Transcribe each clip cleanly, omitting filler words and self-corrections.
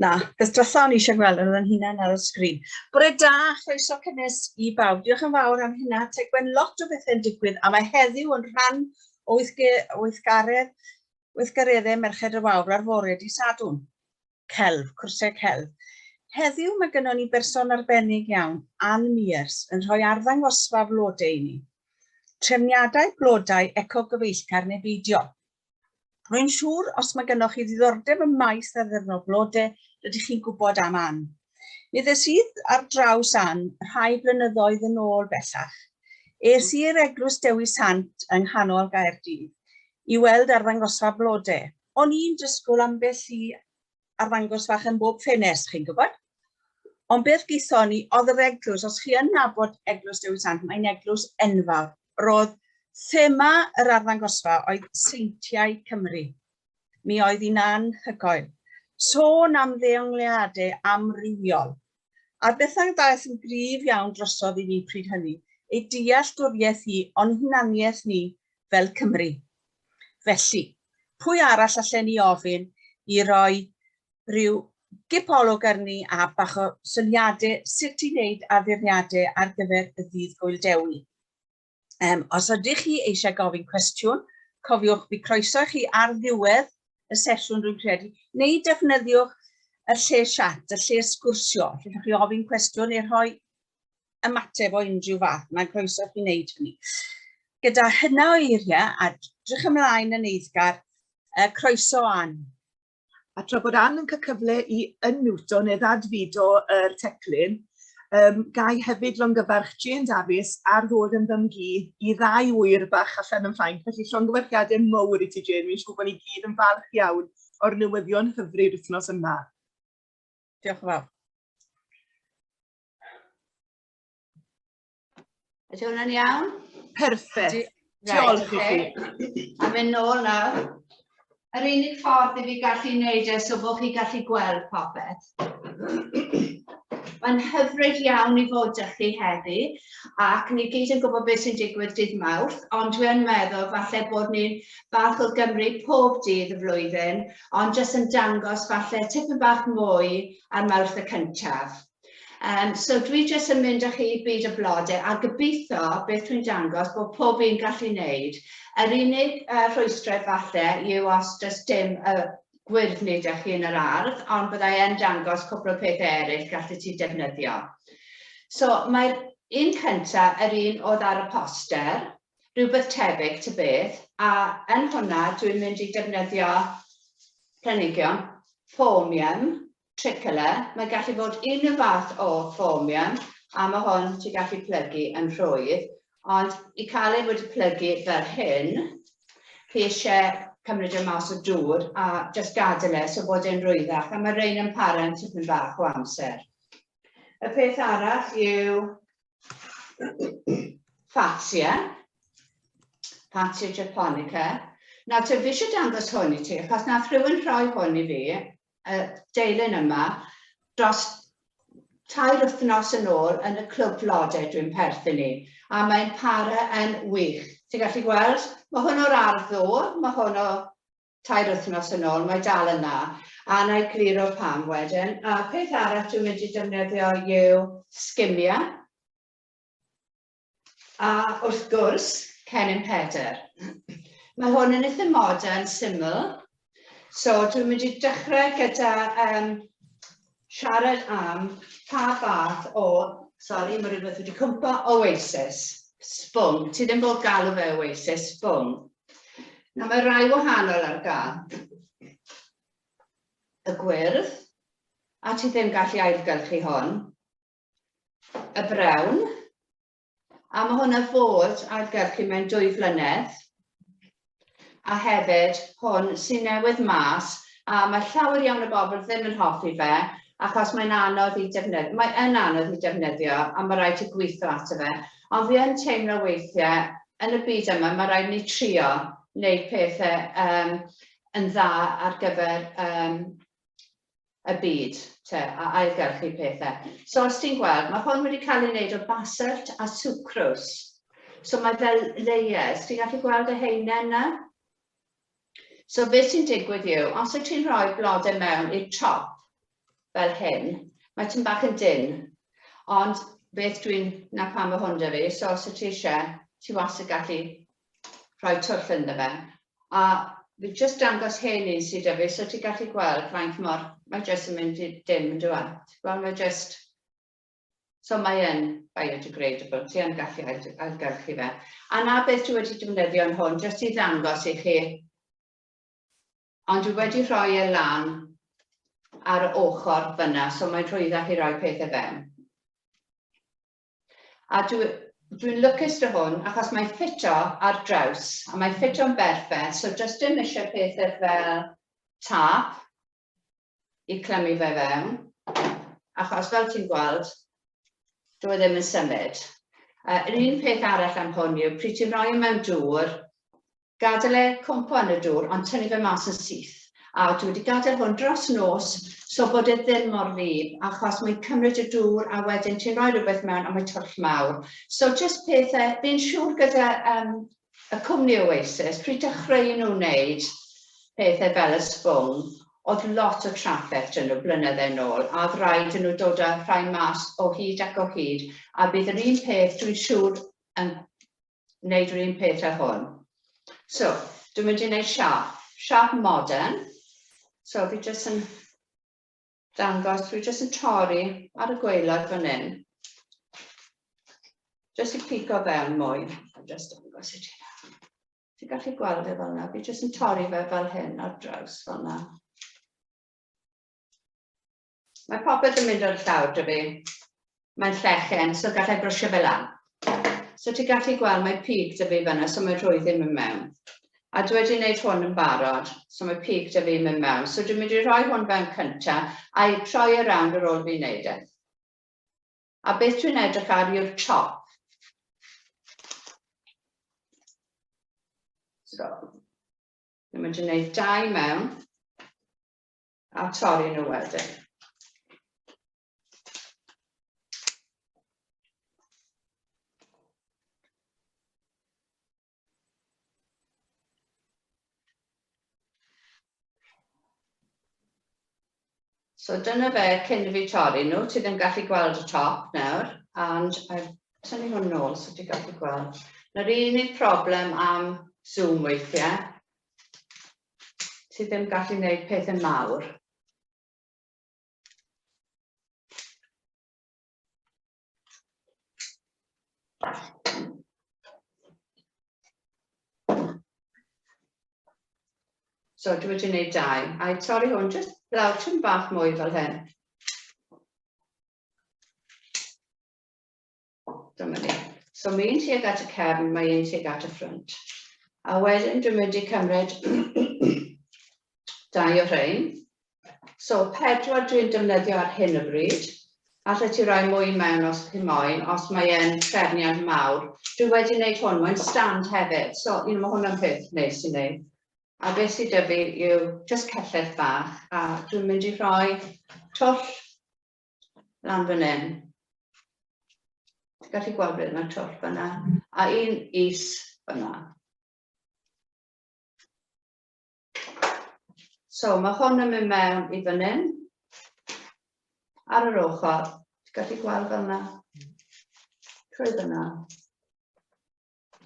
Na, peth diwetha o'n i eisiau gweld oedd yn hunan ar y sgrin. Bore da, chroeso cynnes i bawb. Diolch yn fawr am hynna. Tegwen, lot o bethau'n digwydd, a mae heddiw yn rhan o weithgaredd, weithgareddau Merched y Wawr ar fore di Sadwrn. Celf, cwrsau celf. Heddiw mae gynnon ni berson arbennig iawn, Ann Mears, yn rhoi arddangosfa flodau i ni. Trefniadau blodau eco-gyfeillgar neu beidio. Rwy'n siŵr os mae gennoch chi ddiddordeb ym maes addurno blode, rydych chi'n gwybod am Ann. Mi ddes i ar draws Ann rhai blynyddoedd yn ôl bellach. Es i i'r Eglwys Dewi Sant yng nghanol Gaerdydd i weld arddangosfa blode. O'n i'n disgwyl ambell i arddangos fach yn bob ffenest, chi'n gwybod? Ond beth gaethon ni, oedd yr eglwys, os chi yn nabod Eglwys Dewi Sant, mae'n eglwys enfawr. Roedd thema yr arddangosfa oedd Seintiau Cymru. Mi oedd hi'n anhygoel. Sôn am ddeongliadau amrywiol. A'r bethau ddaeth yn gryf iawn drosodd i fi pryd hynny, ei dealltwriaeth hi o'n hunaniaeth ni fel Cymry. Felly, pwy arall allen ni ofyn i roi rhyw gipolwg arni a bach o syniadau sut i wneud addurniadau ar gyfer y ddydd Gŵyl Dewi? Um, os ydych chi eisiau gofyn cwestiwn, cofiwch bu croeso i chi ar ddiwedd y sesiwn rwy'n credu, neu defnyddiwch y lle chat, y lle sgwrsio, lle ydych chi ofyn cwestiwn neu rhoi ymateb o unrhyw fath. Mae'n croeso chi wneud hynny. Gyda hynna o eiriau a drych ymlaen yn eiddgar, uh, croeso Ann. A tra bod Ann yn cael cyfle i unmuto neu ddadfudo yr teclyn, um, gai hefyd longyfarch Jane Davies ar ddod yn fam-gu i ddau ŵyr bach allan yn Ffrainc. Felly llongyfarchiadau mowr i ti Jane, fi'n siŵr bod ni gyd yn falch iawn o'r newyddion hyfryd wythnos yma. Diolch yn fawr. Ydy hwnna'n iawn? Perffaith. Diolch i chi. A mynd nôl nawr. Yr unig ffordd i fi gallu wneud e so bod chi gallu gweld popeth. Mae'n hyfryd iawn i fod â chi heddi, ac ni gyd yn gwybod beth sy'n digwydd dydd Mawrth, ond dwi yn meddwl falle bod ni'n falch o Gymru pob dydd y flwyddyn, ond jyst yn dangos falle tipyn bach mwy ar Mawrth y cyntaf. Um, so dwi jyst yn mynd â chi i byd y blodau a gobeithio beth dwi'n dangos bod pob un gallu wneud. Yr unig uh, rhwystrau falle yw os does dim uh, gwyrddni da chi yn yr ardd, ond byddai yn dangos cwpl o pethau eraill gallu ti defnyddio. So mae'r un cyntaf, yr un oedd ar y poster, rhywbeth tebyg ta beth, a yn hwnna dwi'n mynd i defnyddio planhigion, Phormium, Tricolor, mae'n gallu fod unrhyw fath o Phormium, a mae hwn ti'n gallu plygu yn rhwydd, ond i cael ei wedi plygu fel hyn, chi eisiau cymryd e mas o dŵr a just gadael e so bod e'n rwyddach, a mae rhain yn para yn tipyn bach o amser. Y peth arall yw Fatsia, Fatsia japonica. Nawr te, fi eisiau dangos hwn i ti, achos nath rhywun rhoi hwn i fi, y deilyn yma, dros tair wythnos yn ôl yn y clwb flodau dwi'n perthyn i, a mae'n para yn wych. Ti'n gallu gweld, mae hwn o'r ardd ddo, mae hwn o tair wythnos yn ôl, mae dal yna, a na i gliro pam wedyn. A peth arall dwi'n mynd i defnyddio yw sgimia. A wrth gwrs, cennin Pedr. Mae hwn yn eitha modern, syml. So dwi'n mynd i dechrau gyda um, siarad am pa fath o, sori, mae rhywbeth wedi cwmpa, oasis, sbwng. Ti ddim bod galw fe oasis, sbwng. Nawr mae rai wahanol ar gael. Y gwyrdd, a ti ddim gallu ailgylchu hwn. Y brown, a mae hwnna fod ailgylchu mewn dwy flynedd. A hefyd hwn sy'n newydd mas, a mae llawer iawn o bobl ddim yn hoffi fe, achos mae'n anodd i defnyddio, mae yn anodd i defnyddio, a mae rhaid i gweithio ato fe. Ond fi yn teimlo weithiau, yn y byd yma, mae rhaid ni trio wneud pethau um, yn dda ar gyfer um, y byd, te, a ailgylchu pethau. So os ti'n gweld, mae hwn wedi cael ei wneud o basalt a sucrose. So mae fel layers, ti'n gallu gweld y heinen yna? So beth sy'n digwydd yw, os wyt ti'n rhoi blodau mewn i'r top fel hyn, mae tipyn bach yn dynn, ond beth dwi'n, na pam mae hwn 'da fi, so os wyt ti eisiau, ti wastad gallu rhoi twll ynddo fe. A fi jyst dangos hen un sydd 'da fi, so ti'n gallu gweld faint mor, mae jyst yn mynd i dim yn dyw e. Ti'n gweld, mae jyst, so mae yn biodegradable, ti yn gallu ailgylchu fe. A na beth dwi wedi defnyddio yn hwn, jyst i ddangos i chi. Ond dwi wedi rhoi e lan ar y ochr fyna, so mae'n rhwyddach i roi pethau fewn. A dwi'n dwi lwcus dy hwn, achos mae'n ffito ar draws, a mae'n ffito'n berffaith, so does dim eisiau pethau fel tap i clymu fe fewn, achos fel ti'n gweld, dwi e ddim yn symud. Yr un peth arall am hwn yw, pryd ti'n rhoi e mewn dŵr, Gadael e cwmpo yn y dŵr, ond tynnu fe mas yn syth. A dwi wedi gadael hwn dros nos, so bod e ddim mor wlyb, achos mae'n cymryd y dŵr a wedyn ti'n rhoi rhywbeth mewn a mae twll mawr. So just pethau, fi'n siŵr gyda um, y cwmni Oasis, pryd dechreuon nhw wneud pethau fel y sbwng, oedd lot o trafferth 'da nhw blynydde nôl, a oedd rhaid i nhw dod â rhai mas o hyd ac o hyd, a bydd yr un peth, dwi'n siŵr, yn wneud yr un peth â hwn. So, dwi'n mynd i wneud siap, siap modern. So, fi jyst yn dangos, dwi jyst yn torri ar y gwaelod fan hyn. Jyst i pigo fewn mwy. Jyst dangos i ti. Ti'n gallu gweld e fel yna. Fi jyst yn torri fe fel hyn ar draws fel yna. Mae popeth yn mynd ar y llawr 'da fi. Mae'n llechen, so gallai brwsio fe lan. So ti'n gallu gweld mae pig 'da fi fyna, so mae rhwydd ddim yn mewn. A dwi wedi gwneud hwn yn barod, so mae pig 'da fi mynd mewn. So dwi'n mynd i rhoi hwn fewn cynta, a'i troi e rownd ar ôl fi wneud e. A beth dwi'n edrych ar yw'r top. So, dwi'n mynd i wneud dau mewn. A torri nhw wedyn. So dyna fe cyn i fi torri nhw. Ti ddim gallu gweld y top nawr, and I've tynnu hwn nôl so ti'n gallu gweld. Na'r unig problem am Zoom weithiau Ti ddim gallu gwneud pethau mawr. So dwi wedi gwneud dau. A i torri hwn jyst lawr tyn bach mwy fel hyn. Dyma ni. So mae un tuag at y cefn, mae un tuag at y ffrynt. A wedyn dwi'n mynd i cymryd dau o rhain. So pedwar dwi'n defnyddio ar hyn o bryd. Alla ti roi mwy mewn os chi moyn, os mae e'n trefniad mawr. Dwi wedi wneud hwn, mae'n stand hefyd, so you know, mae hwnna'n peth neis i wneud. A beth sydd 'da fi yw just celloedd bach, a dwi'n mynd i rhoi twll lan fan hyn. Ti'n gallu gweld beth mae'r twll fyna. A un is fyna. So mae hwn yn mynd mewn i fan hyn. Ar yr ochr. Ti'n gallu gweld fel yna? Trwy fyna.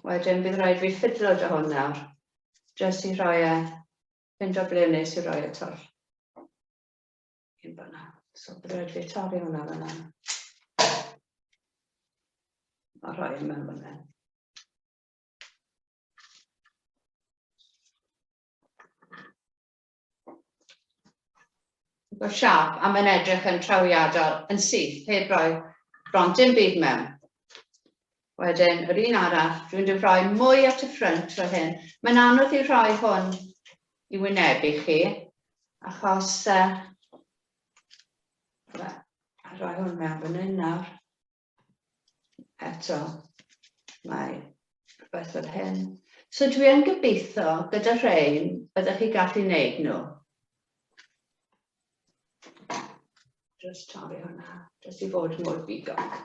Wedyn bydd rhaid fi ffidlo dy hwn nawr. Jyst i rhoi e, ffindo ble nes i roi y twll. Un fyna. So bydd rhaid fi torri hwnna fyna. A rhoi e mewn fyna. Efo siap, a mae'n edrych yn trawiadol yn syth, heb roi bron dim byd mewn. Wedyn, yr un arall, dwi'n mynd rhoi mwy at y ffrynt fel hyn. Mae'n anodd i rhoi hwn i wynebu chi, achos uh, a rhoi hwn mewn fan hyn nawr. Eto, mae rhywbeth fel hyn. So dwi yn gobeithio gyda rhain byddech chi gallu wneud nhw. Just torri hwnna, just i fod mwy bigog.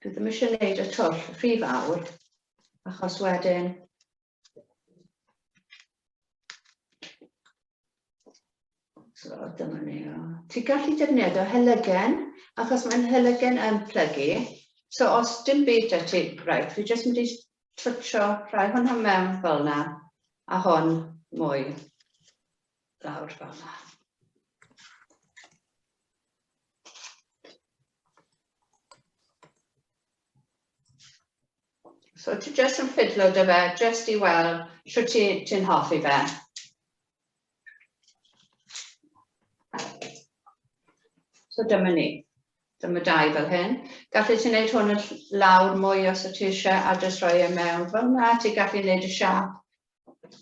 Dwi ddim eisiau gwneud y twll rhy fawr, achos wedyn So dyma ni. Ti'n gallu defnyddio helygen, achos mae'n helygen yn plygu. So os dim byd da ti, right, fi jyst mynd i twtsio rhai hwnna mewn fel yna, a hwn mwy lawr fel yna. So ti jyst yn ffidlo dy fe, jyst i weld shwt ti'n ti hoffi fe. So dyma ni. Dyma dau fel hyn. Gallu ti wneud hwn yn lawr mwy os y ti eisiau a jyst rhoi e mewn fel yna. Ti'n gallu wneud y siap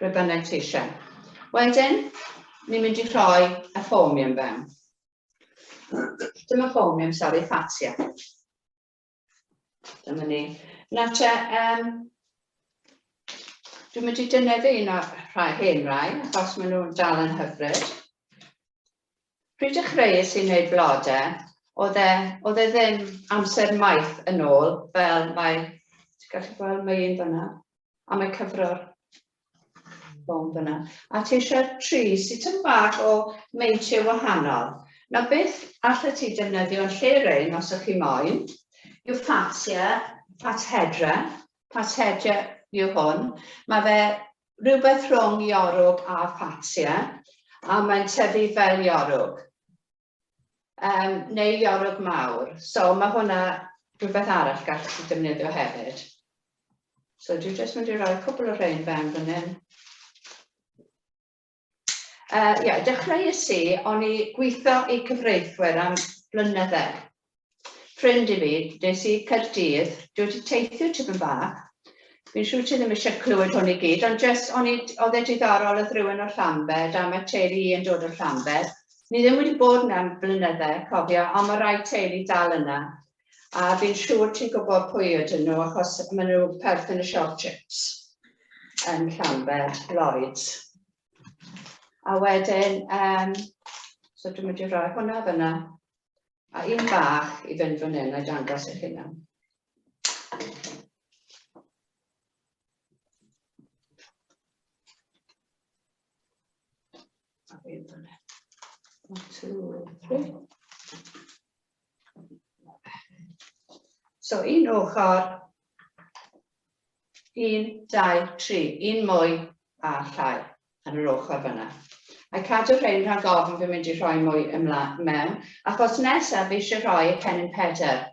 ble bynnag ti eisiau. Wedyn, ni'n mynd i rhoi y ffomium fewn. Dyma ffomium, sori, ffatia. Dyma ni. Nawr te, um, dwi'n mynd i dyneddu un o'r rhai hen rai, achos maen nhw'n dal yn hyfryd. Pryd dechreuais i wneud blodau, oedd e, oedd e ddim amser maith yn ôl, fel mae, ti'n gallu gweld mae un fyna, a mae cyfro'r ffôn fyna. A ti eisiau tri sydd tym bach o meintiau wahanol. Nawr beth allet ti defnyddio yn lle rein os ydych chi moyn, yw ffatia, ffatshedra, ffatshedra yw hwn. Mae fe rhywbeth rhwng iorwg a ffatsia, a mae'n tyfu fel iorwg. Um, neu iorwg mawr. So mae hwnna rhywbeth arall gallwch chi defnyddio hefyd. So dwi jyst mynd i roi cwbl o rhain fewn fan hyn. Uh, yeah, dechreuais i, o'n i gweithio i cyfreithwyr am blynydde. Ffrind i fi, des i Caerdydd, dwi wedi teithio tipyn bach. Fi'n siŵr ti ddim eisiau clywed hwn i gyd, ond jyst, o'n i, oedd e diddorol oedd rhywun o Llambed, a mae teulu i yn dod o Llambed. Ni ddim wedi bod yna am blynydde, cofio, ond mae rai teulu dal yna. A fi'n siŵr ti'n gwybod pwy ydyn nhw, achos maen nhw perthyn y siop chips yn Llambed, Lloyds. A wedyn, um, so dwi'n mynd i roi hwnna fyna. A un bach i fynd fan hyn a dangos i chi nawr. A un fan hyn. One, two, three. So un ochr, un, dau, tri, un mwy a llai ar yr ochr fyna. A cadw rhain rhag ofn fi'n mynd i rhoi mwy ymlaen mewn, achos nesaf fi eisiau rhoi y cennin pedr.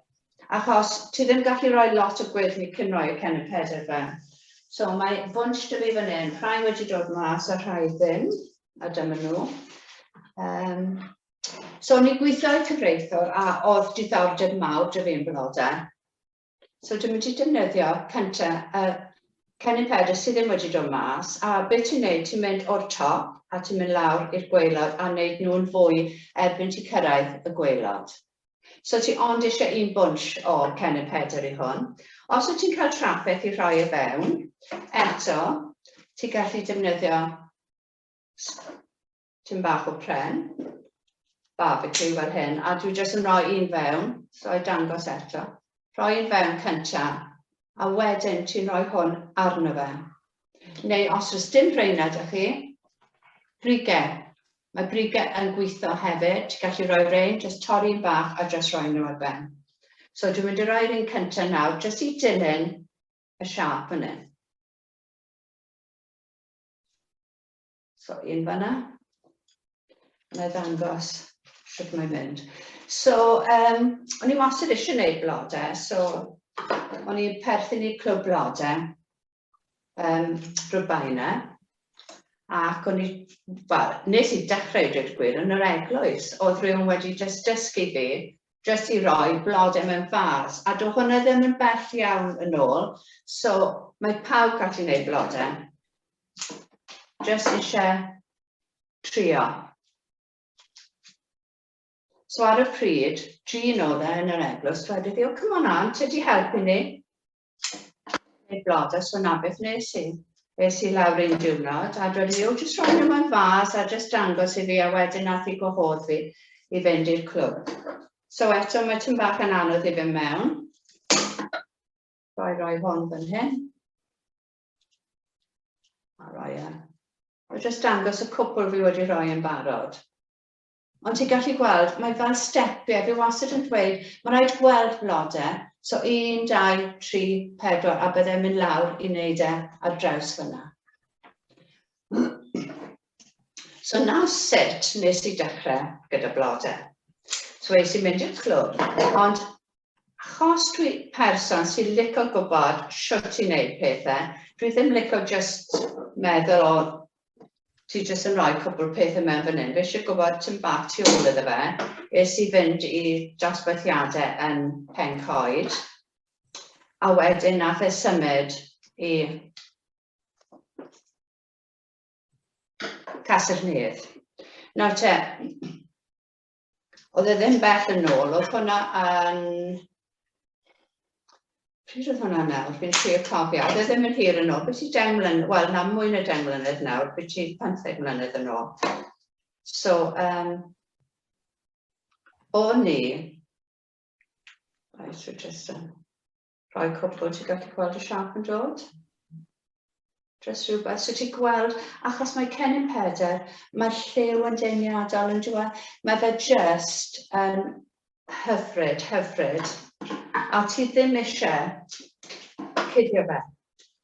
Achos ti ddim gallu rhoi lot o gwyrddni cyn rhoi y cennin pedr fewn. So mae bwnsh dy fi fan hyn, rhai wedi dod mas a rhai ddim, a dyma nhw. Um, so o'n i'n gweithio i cyfreithiwr a oedd diddordeb mawr dy fi yn blodau. So dwi'n mynd i defnyddio cynta y cennin pedr sydd ddim wedi dod mas, a beth ti'n neud, ti'n mynd o'r top a ti'n mynd lawr i'r gwaelod a neud nhw'n fwy erbyn ti cyrraedd y gwaelod. So ti ond eisiau un bwnsh o cennin pedr i hwn. Os wyt ti'n cael trafferth i rhoi e fewn, eto, ti'n gallu defnyddio Tipyn bach o pren, barbecue fel hyn, a dwi jyst yn rhoi un fewn, so i dangos eto. Rhoi un fewn cynta, a wedyn ti'n rhoi hwn arno fe. Neu os oes dim rheina da chi, brige. Mae brige yn gweithio hefyd, ti'n gallu rhoi rhein, jyst torri un bach a jyst rhoi nhw ar ben. So dwi'n mynd i roi'r un cynta nawr, jyst i dilyn y siâp fan hyn. So un fanna. Na i ddangos sut mae'n mynd. So, um, o'n i wastad eisiau gwneud blodau, so o'n i'n perthyn i'r clwb blodau um, Rhybaina, ac o'n i, wel, nes i dechrau dweud gwir yn yr eglwys, oedd rhywun wedi just dysgu fi, just i roi blodau mewn fas, a do hwnna ddim yn bell iawn yn ôl, so mae pawb gallu gwneud blodau. Just eisiau trio. So ar y pryd, Jean oedd e yn yr eglwys, dwedodd hi, oh, come on Ann, ti wedi helpu ni. Neu blodau, so na beth nes i. Es i lawr un diwrnod, a dwedodd hi, oh, just rhoi nhw mewn fas a just dangos i fi, a wedyn nath hi gwahodd fi i fynd i'r clwb. So eto mae tyn bach yn anodd i fynd mewn. Rhoi rhoi hwn fan hyn. A rhoi e. Rwy jyst dangos y cwpl fi wedi rhoi yn barod. Ond ti'n gallu gweld, mae fel stepiau, fi wastad yn dweud, mae rhaid gweld blodau, so 1, 2, 3, 4, a byddai'n mynd lawr i wneud e ar draws fyna. So na sut nes i dechrau gyda blodau. So es i mynd i'r clwb, ond achos dwi person sy'n licio gwybod shwt i wneud pethau, dwi ddim licio just meddwl o ti jyst yn rhoi cwpl pethau mewn fan hyn. Fe eisiau gwybod tym bach tu ôl iddo fe. Es i fynd i dosbarthiadau yn Pencoed, a wedyn nath e symud i Castell Nedd. Nawr te, oedd e ddim bell yn ôl, oedd hwnna yn... Pryd oedd hwnna nawr? Fi'n trio cofio. Oedd e ddim yn hir yn ôl. Beth i 10 mlynedd, wel na mwy na 10 mlynedd nawr, beth i 15 mlynedd yn ôl. So, um, o'n i... Right, so just um, rhoi cwpl, ti'n gallu gweld y siap yn dod? Just rhywbeth, so ti'n gweld, achos mae Cennin Pedr, mae'r lliw yn deniadol yn dweud, mae fe just yn hyfryd, hyfryd. A ti ddim eisiau cuddio fe.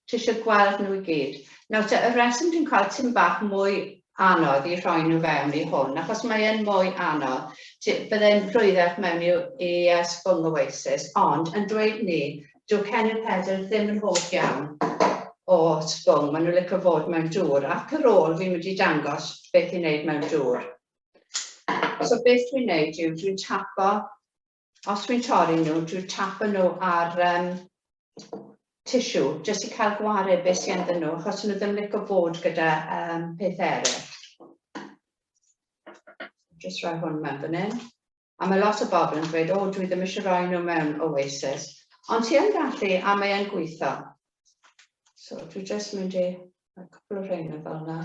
Ti eisiau gweld nhw i gyd. Nawr te, y reswm dwi'n cael tim bach mwy anodd i rhoi nhw fewn i hwn, achos mae e'n mwy anodd. Byddai'n rhwyddach mewn i, i uh, Sbwng Oasis, ond yn dweud ni, dyw Cennin Pedr ddim yn hoff iawn o sbwng, maen nhw'n licio fod mewn dŵr, ac ar ôl fi'n mynd i dangos beth i wneud mewn dŵr. So beth dwi'n wneud yw dwi'n tapo os dwi'n torri nhw, dwi'n tapo nhw ar um, tissue, jyst i cael gwared beth sy'n ynddyn nhw, achos nhw ddim licio fod gyda um, peth eraill. Just rhoi hwn mewn fan hyn. A mae lot o bobl yn dweud, o, oh, dwi ddim eisiau rhoi nhw mewn Oasis. Ond ti yn gallu, a mae yn gweithio. So dwi jyst mynd i rhoi cwpl o rheina fel yna.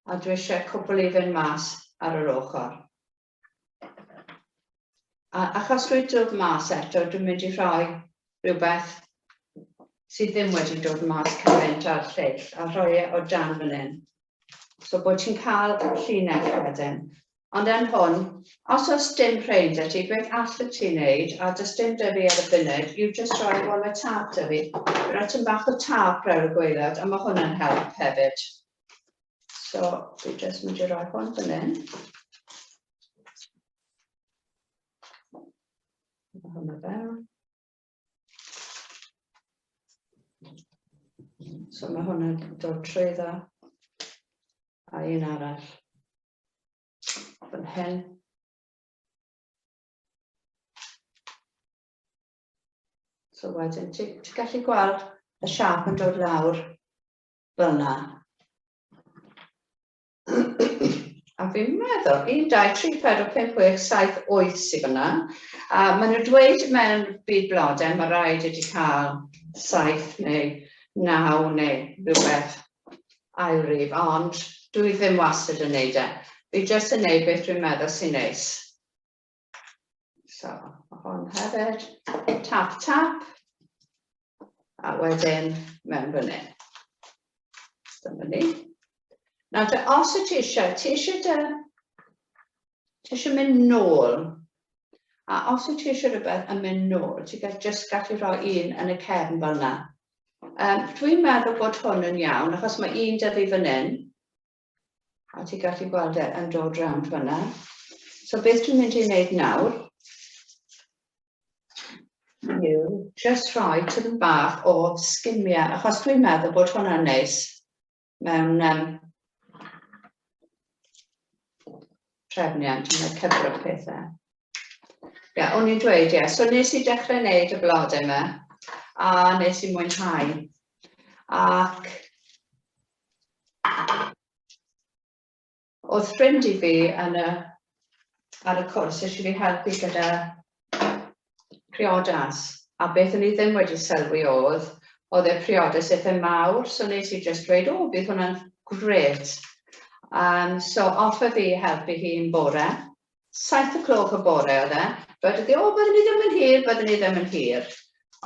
A dwi eisiau cwpl i fynd mas ar yr ochr. A achos rwy'n dod mas eto, dwi'n mynd i rhoi rhywbeth sydd ddim wedi dod mas cymaint ar lleill a rhoi e o dan fan hyn. So bod ti'n cael llinell wedyn. Ond yn hwn, os oes dim rhain 'da ti, beth allet ti wneud, a does dim 'da fi ar y funud, yw jyst rhoi, wel mae tap 'da fi, rhoi tipyn bach o tap ar y gwaelod, a mae hwnna'n help hefyd. So, dwi jyst mynd i roi hwn fan hyn. Mae hwnna fewn. So mae hwnna'n dod trwy dda. A un arall. Fan hyn. So wedyn, ti'n ti gallu gweld y siap yn dod lawr fel yna. A fi'n meddwl, 1, 2, 3, 4, 5, 6, 7, 8 sydd fyna. A maen nhw'n dweud mewn byd blodau, mae rhaid i ti cael 7 neu 9 neu rhywbeth ail rif, ond dwi ddim wastad yn neud e. Fi jyst yn neud beth dwi'n meddwl sy'n neis. So, hon hefyd. Tap, tap. A wedyn mewn fyny. Dyma ni. Nawr te, os y ti eisiau, ti eisiau dy, ti eisiau mynd nôl. A os y ti eisiau rhywbeth yn mynd nôl, ti'n gallu just gallu rhoi un yn y cefn fel yna. Um, dwi'n meddwl bod hwn yn iawn, achos mae un da fi fan hyn. A ti'n gallu gweld e yn dod rownd fyna. So beth dwi'n mynd i wneud nawr yw just rhoi tipyn bach o sgimiau, achos dwi'n meddwl bod hwnna'n neis mewn um, trefniant, mae'n cyfro pethau. Ie, yeah, o'n i'n dweud, ie. Yeah. So nes i dechrau wneud y blodau yma, a nes i mwynhau. Ac Oedd ffrind i fi yn y, ar y cwrs eisiau fi helpu gyda priodas, a beth o'n i ddim wedi sylwi oedd, oedd e priodas eitha mawr, so nes i just dweud, o, bydd hwnna'n gret. Um, so offer fi helpu hi'n bore. 7 o gloch y bore oedd e. Dwedodd hi, o, byddwn ni ddim yn hir, byddwn ni ddim yn hir.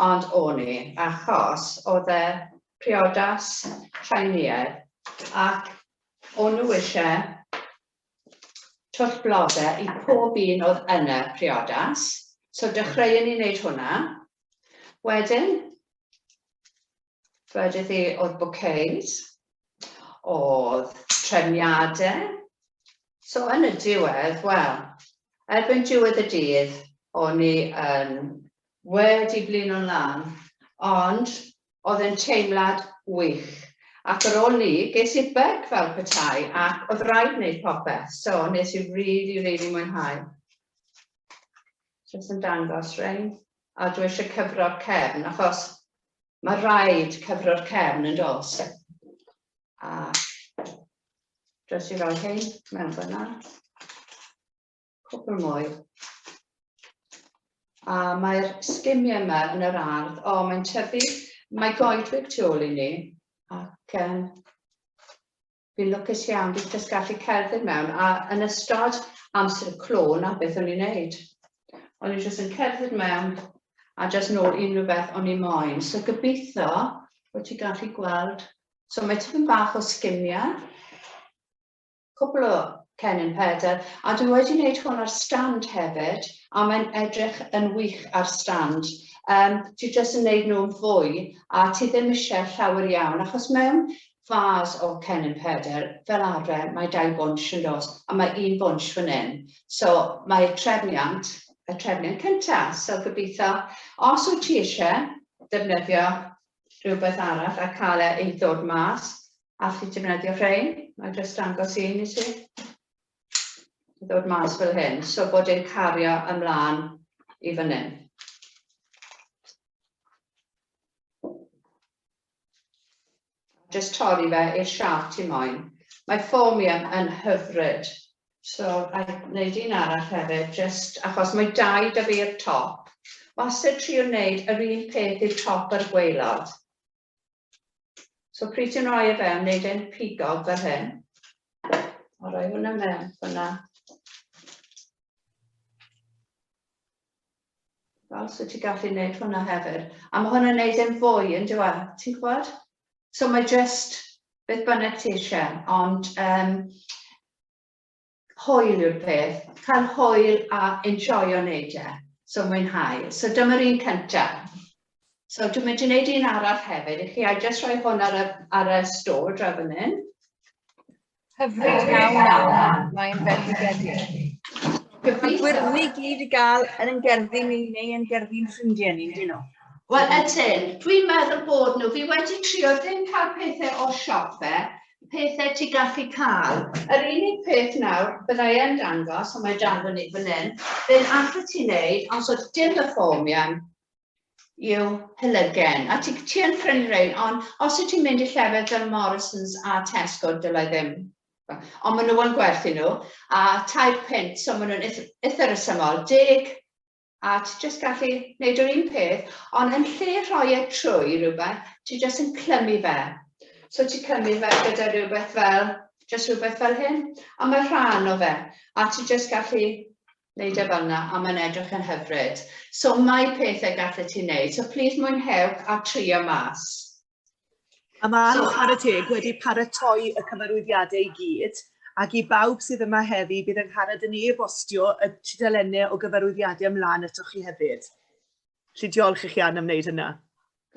Ond o'n i, achos oedd e priodas Tsieineaidd ac o'n nhw eisiau twll blodau i pob un oedd yn y priodas. So dechreuon ni wneud hwnna. Wedyn, dwedodd hi oedd bouquets, oedd trefniadau. So yn y diwedd, wel, erbyn diwedd y dydd, o'n i yn wedi blino'n lân, ond oedd e'n teimlad wych. Ac ar ôl 'ny, ges i'r bug fel petai, ac oedd rhaid wneud popeth, so nes i really, really mwynhau. Jyst yn dangos rhein, a dwi eisiau cyfro'r cefn, achos mae rhaid cyfro'r cefn yn dos. A jyst i roi hyn mewn fyna. Cwpl mwy. A mae'r sgimiau yma yn yr ardd, o, mae'n tyfu, mae goedwig tu ôl i ni, ac um, fi'n lwcus iawn, dwi'n jyst gallu cerdded mewn, a yn ystod amser y clo, na beth o'n i'n neud. O'n i'n jyst yn cerdded mewn, a jyst nôl unrhyw beth o'n i moyn. So gobeithio bod ti'n gallu gweld. So mae tipyn bach o sgimiau. Cwpl o cennin Pedr, a dwi wedi wneud hwn ar stand hefyd, a mae'n edrych yn wych ar stand. Um, ti jyst yn wneud nhw'n fwy, a ti ddim eisiau llawer iawn, achos mewn fas o cennin Pedr, fel arfer, mae dau bwnsh yn dos, a mae un bwnsh fan hyn. So mae trefniant, y trefniant cyntaf. So gobeithio, os wyt ti eisiau defnyddio rhywbeth arall a cael e i ddod mas, Allu defnyddio rhain, mae jyst dangos un i ti. Ddod mas fel hyn, so bod e'n cario ymlaen i fan hyn. Just torri fe i'r siâp ti moyn. Mae fformium yn hyfryd. So, a wneud un arall hefyd, just achos mae dau da fi'r top. Wastad trio wneud yr un peth i'r top a'r gwaelod. So pryd ti'n rhoi e fewn, wneud e'n pigog fel hyn. A rhoi hwnna mewn fyna. Fel, so ti'n gallu wneud hwnna hefyd. A mae hwnna'n wneud e'n fwy yn diwedd, ti'n gwybod? So mae just beth bynnag ti eisiau, ond um, Hwyl yw'r peth, cael hwyl a enjoio wneud e, so mwynhau. So dyma'r un cynta. So dwi'n mynd i wneud un arall hefyd i chi, a jyst rhoi hwn ar y, ar y stôl draw fan hyn. Hyfryd iawn, Anna. Mae'n fendigedig. Mae'r gwyrddni gyd i gael yn ein gerddi ni neu yn gerddi'n ffrindiau ni, yndyn nhw? Wel, ydyn. Dwi'n meddwl bod nhw. Fi wedi trio ddim cael pethau o siope, pethau ti gallu cael. Yr unig peth nawr, byddai yn dangos, ond mae danfon ni fan hyn, beth allet ti wneud, os oedd dim y fformiau, yw helygen. A ti, ti yn prynu rhain, ond os wyt ti'n mynd i llefydd fel Morrisons a Tesco, dylai ddim. Ond maen nhw yn gwerthu nhw, a tair pint, so maen nhw'n eitha resymol. Deg a ti jyst gallu wneud yr un peth, ond yn lle rhoi e trwy rhywbeth, ti jyst yn clymu fe. So ti'n clymu fe gyda rhywbeth fel, jyst rhywbeth fel hyn, a mae rhan o fe, a ti jyst gallu wneud e fel yna, a mae'n edrych yn hyfryd. So mae pethau gallu ti wneud, so please mwynhewch a trio mas. A mae Ann, chwarae teg, wedi paratoi y cyfarwyddiadau i gyd, ac i bawb sydd yma heddi, bydd Angharad yn e-bostio y tudalennau o gyfarwyddiadau ymlaen atoch chi hefyd. Felly diolch i chi Ann am wneud hynna.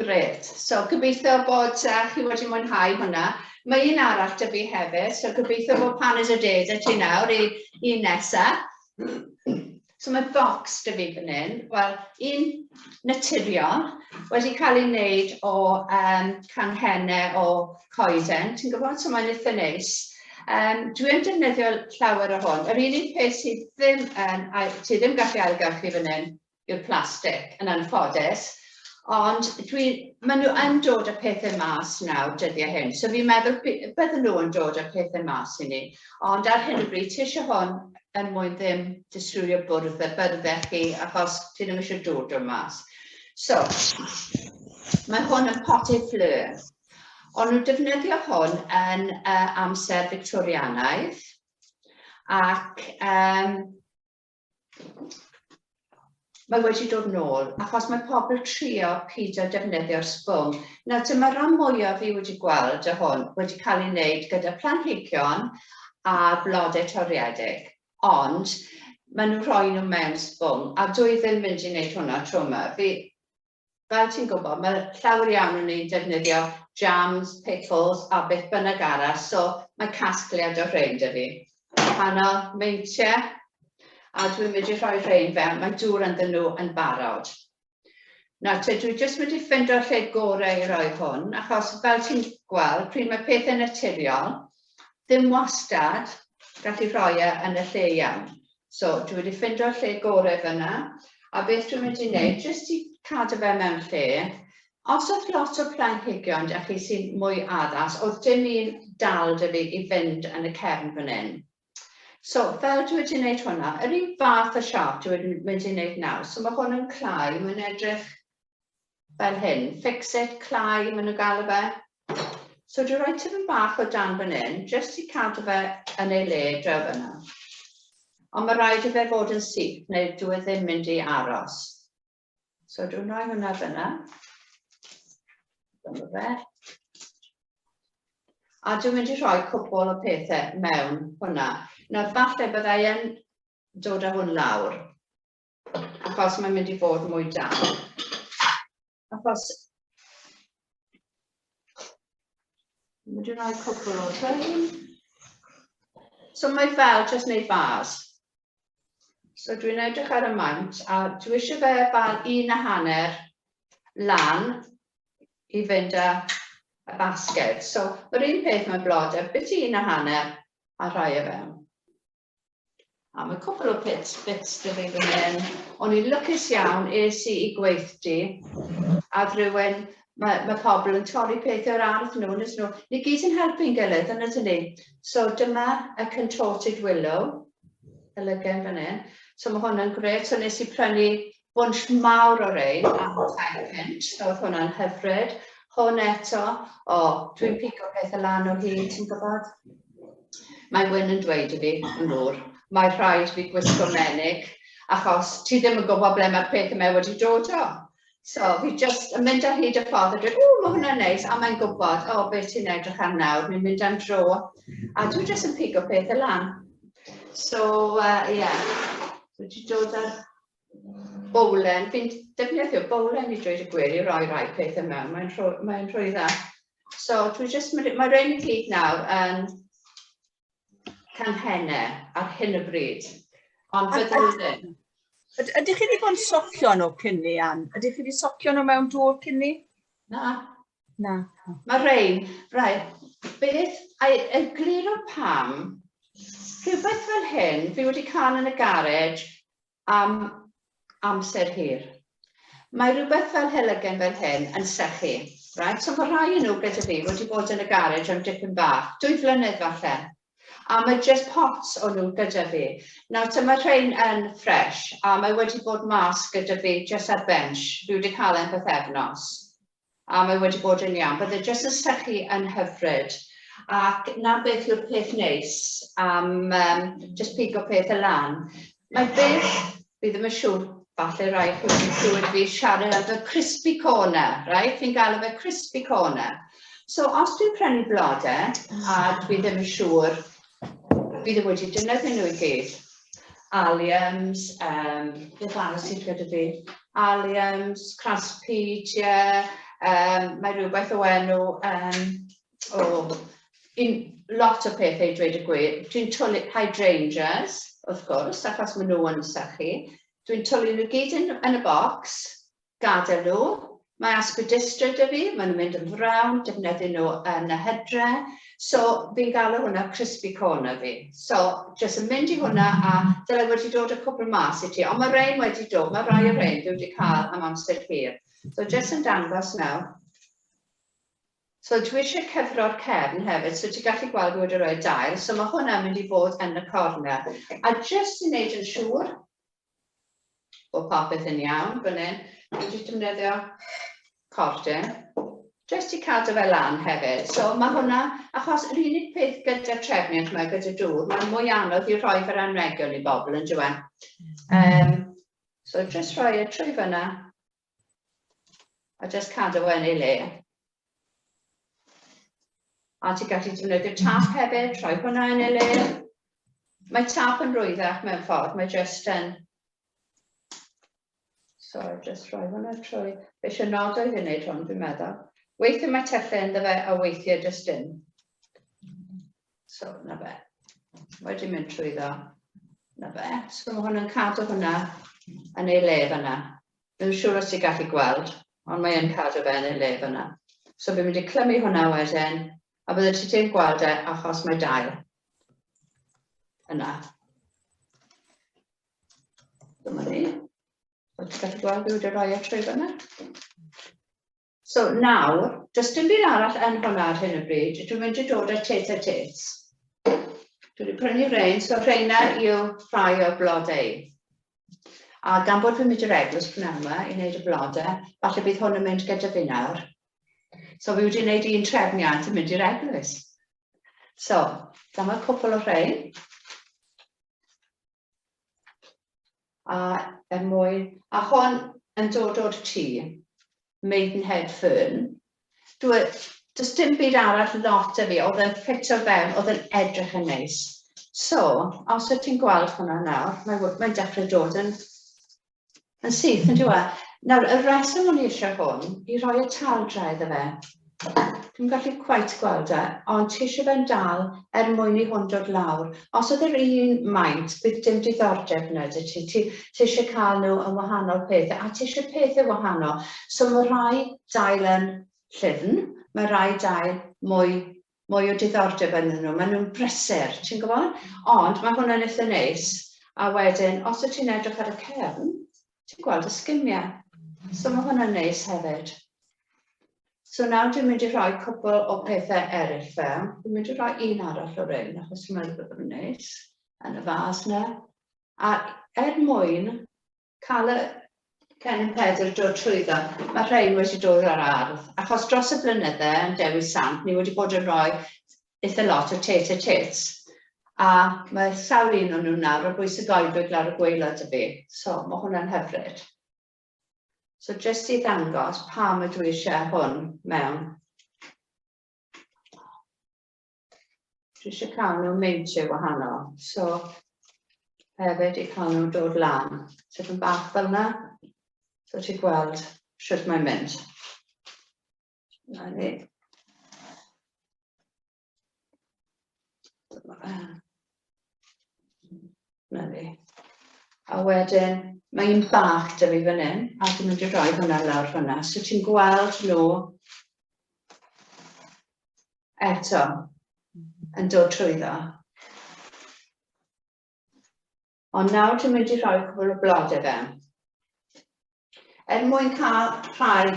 Grêt. So gobeithio bod uh, chi wedi mwynhau hwnna. Mae un arall 'da fi hefyd, so gobeithio bod paned o de 'da ti nawr i un nesa. So mae bocs 'da fi fan hyn, wel, un naturiol, wedi cael ei wneud o um, canghennau o coeden, ti'n gwybod, so mae'n eitha neis. Um, dwi yn defnyddio llawer o hwn. Yr unig peth sydd ddim yn, ti ddim gallu ailgylchu fan hyn yw'r plastig, yn anffodus. Ond dwi, maen nhw yn dod â pethau mas nawr dyddiau hyn. So fi'n meddwl bydden nhw yn dod â pethau mas i ni. Ond ar hyn o bryd, ti eisiau hwn er mwyn ddim distrywio bwrdd y byrddau chi, achos ti ddim eisiau dod o mas. So, mae hwn yn pot et fleur. Ond nhw'n defnyddio hwn yn uh, amser Victorianaidd. Ac um, Mae wedi dod nôl, achos mae pobl trio pidio defnyddio'r sbwng. Nawr, dyma rhan mwyaf fi wedi gweld o hwn wedi cael ei wneud gyda planhigion a blodau toriedig, ond maen nhw'n rhoi nhw mewn sbwng, a dwi ddim mynd i wneud hwnna tro yma. Fi, fel ti'n gwybod, mae llawer iawn o'n ni'n defnyddio jams, pickles a beth bynnag arall, so mae casgliad o rhain 'da fi. Wahanol meintiau, a dwi'n mynd i rhoi rhain fewn, mae dŵr ynddyn nhw yn barod. Nawr te, dwi jyst mynd i ffindo'r lle gorau i roi hwn, achos fel ti'n gweld, pryd mae pethau naturiol, ddim wastad gallu rhoi e yn y lle iawn. So, dwi wedi ffindo'r lle gorau fyna, a beth dwi'n mynd i wneud, jyst i cadw fe mewn lle, os oedd lot o planhigion 'da chi sy'n mwy addas, oedd dim un dal 'da fi i fynd yn y cefn fan hyn. So, fel dwi wedi wneud hwnna, yr un fath o siâp dwi wedi mynd i wneud nawr. So mae hwn yn clai, mae'n edrych fel hyn. Fix it, clai, maen nhw'n galw fe. So dwi'n rhoi tipyn bach o dan fan hyn, jyst i cadw fe yn ei le draw fyna. Ond mae rhaid i fe fod yn syth, neu dwi e ddim mynd i aros. So dwi'n rhoi hwnna fyna. Dyma fe. A dwi'n mynd i rhoi cwpl o pethau mewn hwnna. Nawr falle byddai yn dod â hwn lawr, achos mae'n mynd i fod mwy dal. Achos dwi'n mynd i rhoi cwpl o rhain. So mae fel jyst wneud fas. So dwi'n edrych ar y maint a dwi eisiau fe fel 1.5 lan i fynd â y basged. So yr un peth mae blodau, beth 1.5 a rhai o fewn. A mae cwpl o bits, bits dy fi fan hyn. O'n i'n lwcus iawn, es i i gweithdy, a oedd rhywun, mae, mae pobl yn torri pethau o'r ardd nhw, yn nhw. Ni gyd yn helpu'n gilydd, yn ydyn ni? So dyma y contorted willow, y lygen fan hyn. So mae hwn yn gret. So nes i prynu bwnsh mawr o rein am 3 punt, so oedd hwnna'n hyfryd. Hwn eto, o, dwi'n pigo pethau lan o hyd, ti'n gwybod? Mae Wyn yn dweud i fi, yn ddŵr, mae rhaid fi gwisgo menig, achos ti ddim yn gwybod ble mae'r peth yma wedi dod o. So fi jyst yn mynd ar hyd y ffordd a dweud, o, mae hwnna'n neis, a mae'n gwybod, o, beth ti'n edrych ar nawr, ni'n mynd am dro. A dwi jyst yn pigo pethau lan. So, yeah, dwi wedi dod ar bowlen, fi'n defnyddio bowlen i dweud y gwir i roi rai pethau mewn, mae'n rho, mae rhwydd dda. So dwi jyst, mae rhain i gyd nawr yn canghennau ar hyn o bryd, ond fydden nhw ddim. Ydych chi wedi bod yn socio nhw cyn ni, Ann? Ydych chi wedi socio nhw mewn dŵr cyn ni? Na. Na. Mae rhain, right, beth, a egluro pam, rhywbeth fel hyn fi wedi cael yn y garej am amser hir. Mae rhywbeth fel helygen fel hyn yn sychu, right? So mae rhai yn nhw gyda fi wedi bod yn y garej am dipyn bach, 2 flynedd falle. A mae just pots o nhw gyda fi. Nawr, te mae rhain yn fresh, a mae wedi bod mas gyda fi just ar bench. Fi wedi cael e'n pythefnos. A mae wedi bod yn iawn. Bydde jyst yn sychu yn hyfryd. Ac na beth yw'r peth neis am just pigo peth y lan. Mae beth, fi ddim yn siŵr, falle rai chi wedi clywed fi siarad am fy crispy corner, right? Fi'n galw fe crispy corner. So os dwi'n prynu blodau, a dwi ddim yn siŵr, fi ddim wedi defnyddio nhw i gyd. Alliums, beth arall sydd gyda fi? Alliums, Craspedia, mae rhywbeth o enw, o, un, lot o pethau i dweud y gwir. Dwi'n twlu hydrangeas, wrth gwrs, achos maen nhw yn sychu. Dwi'n twlu nhw gyd yn y bocs, gadael nhw. Mae aspidistra 'da fi, maen nhw'n mynd yn frown, defnyddio nhw yn y hydre. So fi'n galw hwnna crispy corner fi. So jyst yn mynd i hwnna a dylai wedi dod y cwpl mas i ti. Ond mae rhain wedi dod, mae rai o rhain dwi wedi cael am amser hir. So jyst yn dangos nawr. So dwi eisiau cyfro'r cefn hefyd, so ti'n gallu gweld fi wedi rhoi dail. So mae hwnna'n mynd i fod yn y corner. A jyst i wneud yn siŵr bod popeth yn iawn fan hyn, dwi wedi defnyddio cordyn, jyst i cadw fe lan hefyd. So mae hwnna, achos yr unig peth gyda trefniant mae gyda dŵr, mae'n mwy anodd i rhoi fe'r anregion i bobl yn dyw e. So just rhoi e trwy fyna a just cadw e yn ei le. A ti'n gallu defnyddio tap hefyd, rhoi hwnna yn ei le. Mae tap yn rwyddach mewn ffordd, mae just yn... So, just rhoi hwnna trwy... Fe eisiau nodoedd i wneud hwn, dwi'n meddwl. Weithiau mae tyllau ynddo fe, a weithiau just dim. So, na fe. Wedi mynd trwyddo. Na fe. So mae hwn yn cadw hwnna yn ei le fyna. Dwi'n siŵr os ti'n gallu gweld, ond mae yn cadw fe yn ei le fyna. So fi'n mynd i clymu hwnna wedyn, a bydde ti ddim gweld e achos mae dail yna. Dyma ni. Wyt ti'n gallu gweld fi wedi rhoi e trwy fyna? So nawr, does dim byd arall yn hwnna ar hyn o bryd. Dwi'n mynd i dod â tit a tits. Dwi wedi prynu rhain, so rheina yw rhai o'r blodau. A gan bod fi'n mynd i'r eglwys pnawn yma i wneud y blodau, falle bydd hwn yn mynd gyda fi nawr. So fi wedi gwneud un trefniant yn mynd i'r eglwys. So, dyma cwpl o rhain. A er mwyn, a hwn yn dod o'r tŷ, Maidenhead Fern. Dwi, does dim byd arall lot o fi, oedd yn ffit o fewn, oedd yn edrych yn neis. So, os wyt ti'n gweld hwnna nawr, mae'n mae dechrau dod yn, yn syth, yn dyw e? Nawr, y reswm o'n i eisiau hwn, i roi y taldra iddo fe. Dwi'm gallu cweit gweld e, ond ti eisiau fe'n dal er mwyn i hwn dod lawr. Os oedd yr un maint, bydd dim diddordeb yna 'da ti. Ti, ti eisiau cael nhw yn wahanol pethau, a ti eisiau pethau wahanol. So mae rhai dail yn llyfn, mae rhai dail mwy, mwy o diddordeb ynddyn nhw. Maen nhw'n brysur, ti'n gwybod? Ond mae hwnna'n eitha neis. A wedyn, os wyt ti'n edrych ar y cefn, ti'n gweld y sgimiau. So mae hwnna'n neis hefyd. So nawr dwi'n mynd i rhoi cwpl o pethau eraill fewn. Dwi'n mynd i rhoi un arall o rein, achos dwi'n meddwl bod yn neis yn y fas yna. A er mwyn cael y Cennin Pedr dod trwyddo, mae rhain wedi dod o'r ardd. Achos dros y blynydde yn Dewi Sant, ni wedi bod yn rhoi eitha lot o tate a tits. A mae sawl un o'n nhw nawr ar bwys y goedwig lawr y gwaelod y fi. So mae hwnna'n hyfryd. So jyst i ddangos pam ydw i eisiau hwn mewn. Dwi eisiau cael nhw meintiau wahanol. So hefyd i cael nhw dod lan. Tipyn bach fel yna. So ti'n gweld sut mae'n mynd. Na ni. Na ni. A wedyn, mae un bach 'da fi fan hyn, a dwi'n mynd i roi hwnna lawr fyna. So ti'n gweld nhw eto yn dod trwyddo. Ond nawr dwi'n mynd i rhoi cwbl o blodau fewn. Er mwyn cael rhai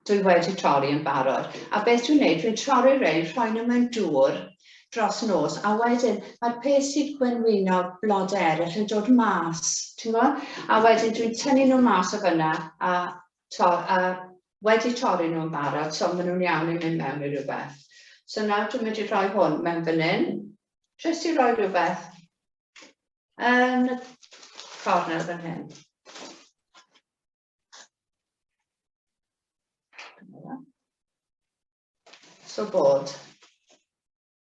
dwi wedi torri yn barod. A beth dwi'n neud, dwi'n torri rei, rhoi nhw mewn dŵr dros nos, a wedyn mae'r peth sydd gwenwyno blodau eraill yn dod mas, ti'n gwybod? A wedyn dwi'n tynnu nhw mas o fyna a, tor, a wedi torri nhw yn barod, so maen nhw'n iawn i mynd mewn i rhywbeth. So nawr dwi'n mynd i rhoi hwn mewn fan hyn, jyst i roi rhywbeth Yn y cornel fan hyn. So bod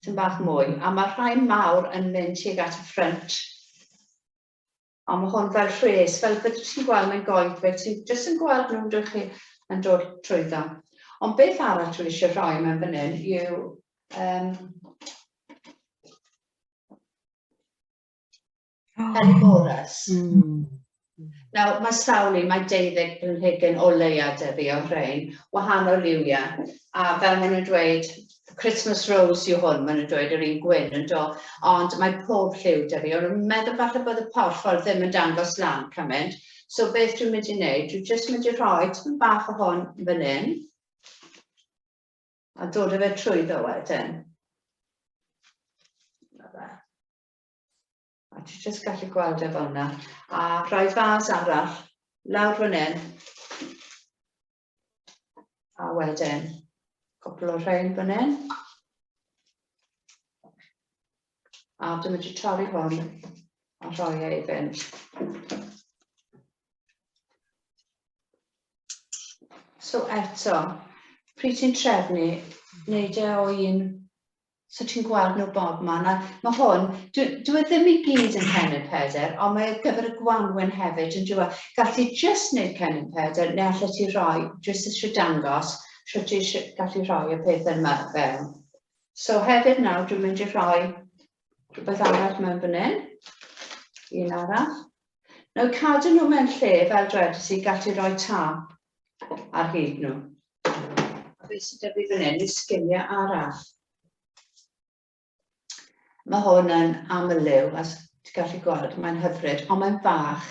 sy'n bach mwy. A mae rhai mawr yn mynd tuag at y ffrynt. Ond mae hwn fel rhes, fel beth ti'n gweld mae'n goed, fel ti'n jyst yn gweld nhw'n dych chi yn dod trwyddo. Ond beth arall dwi eisiau rhoi mewn fan hyn yw um, Helleborus. Nawr, mae sawl un, mae deuddeg planhigyn o leia 'da fi o rhein, wahanol liwiau, a fel maen nhw'n dweud, Christmas Rose yw hwn, maen nhw'n dweud yr un gwyn yn do, ond mae pob lliw 'da fi, ond yn meddwl falle bod y porffor ddim yn dangos lan cymaint, so beth dwi'n mynd i wneud, dwi'n jyst mynd i rhoi tipyn bach o hwn fan hyn, a dod â fe trwyddo wedyn. Na fe. A ti jyst gallu gweld e fel yna. A rhoi fas arall lawr fan hyn. A wedyn, cwpl o rhain fan hyn. A dwi'n mynd i torri hwn a rhoi e i fynd. So eto, pryd ti'n trefnu, wneud e o un, so ti'n gweld nhw bob man. A mae hwn, dwi, dwi e ddim i gyd yn cennin Pedr, ond mae ar gyfer y gwanwyn hefyd yn dyw e. Gall ti jyst wneud cennin Pedr, neu allet ti rhoi, jyst eisiau dangos, sut ti eisiau gallu rhoi y pethau yma fewn. So hefyd nawr, dwi'n mynd i rhoi rhywbeth arall mewn fan hyn. Un arall. Nawr cadw nhw mewn lle, fel dwedais i, gallu rhoi tâp ar hyd nhw. A beth sydd 'da fi fan hyn yw sgiliau arall. Mae hwn yn aml-liw, as ti'n gallu gweld, mae'n hyfryd, ond mae'n fach.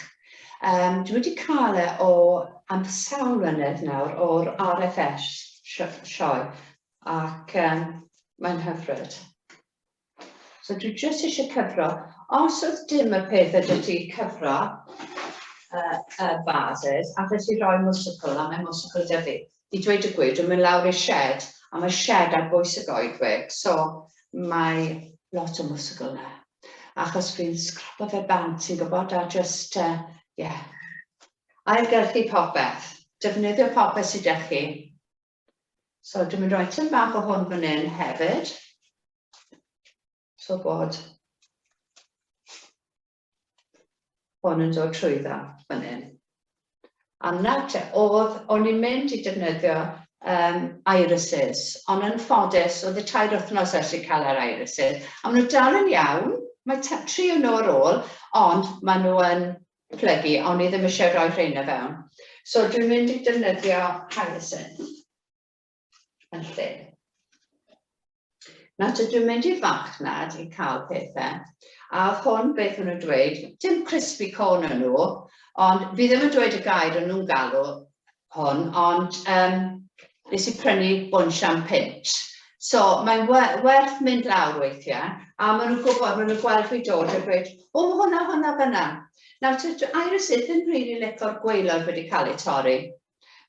Um, dwi wedi cael e o am sawl mlynedd nawr o'r RFS sioe, ac um, mae'n hyfryd. So dwi jyst eisiau cyfro. Os oedd dim y peth ydy ti cyfro y vases, allet ti roi mwsogl, a mae mwsogl 'da fi. I dweud y gwir, dwi'n mynd lawr i'r shed, a mae shed ar bwys y goedwig, so mae lot o mwsogl 'na. Achos fi'n sgrubo fe bant, ti'n gwybod, a just, yeah. Ailgylchu popeth. Defnyddio popeth sydd 'da chi. So dwi'n mynd rhoi tyn bach o hwn fan hyn hefyd. So bod hwn yn dod trwyddo fan hyn. A na te, oedd, o'n i'n mynd i defnyddio um, irises, ond yn ffodus, oedd y tair wythnos ers i cael yr irises, a maen nhw dal yn iawn, mae tri o'n nhw ar ôl, ond maen nhw yn plygu, ond ni ddim eisiau rhoi rheina fewn. So dwi'n mynd i defnyddio hyacinth yn lle. Nawr te dwi'n mynd i'r farchnad i cael pethau, a oedd hwn beth o'n nhw'n dweud, dim crispy corn o'n nhw, ond fi ddim yn dweud y gair o'n nhw'n galw hwn, ond um, nes i prynu bwnsh am pint. So mae'n werth mynd lawr weithiau, a maen nhw'n gwybod, maen nhw'n gweld fi dod a dweud, o, mae hwnna, hwnna fyna. Nawr, Iris ddim rili really lico'r gwaelod wedi cael ei torri.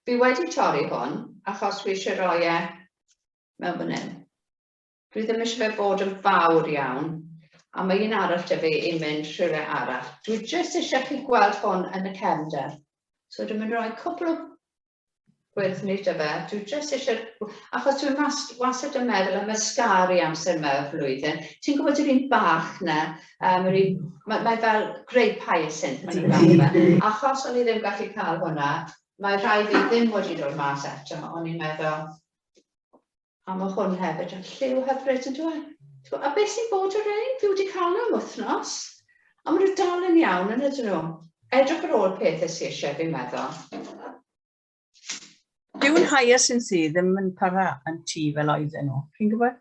Fi wedi torri hwn, achos fi eisiau rhoi e mewn fan hyn. Dwi ddim eisiau fe bod yn fawr iawn, a mae un arall 'da fi i mynd rhywle arall. Dwi jyst eisiau chi gweld hwn yn y cefnder. So dwi'n mynd rhoi cwpl o gwyrddni 'da fe. Dwi jyst eisiau... Achos dwi'n wastad yn meddwl am y scar i amser yma o'r flwyddyn. Ti'n gwybod yr un bach na? Um, yr un, mae, mae fel grape hyacinth, mae'n nhw'n galw fe. Achos o'n i ddim gallu cael hwnna, mae rhai fi ddim wedi dod mas eto. O'n i'n meddwl, A mae hwn hefyd yn lliw hyfryd yn dweud. E? A beth sy'n bod ar ein? Fi wedi cael nhw am wythnos. A maen nhw dal yn iawn yn ydyn nhw. Edrych ar ôl pethau sy'n eisiau, fi'n meddwl. Dyw'n hyacinth i ddim yn para yn tŷ fel oedden nhw. Chi'n gwybod?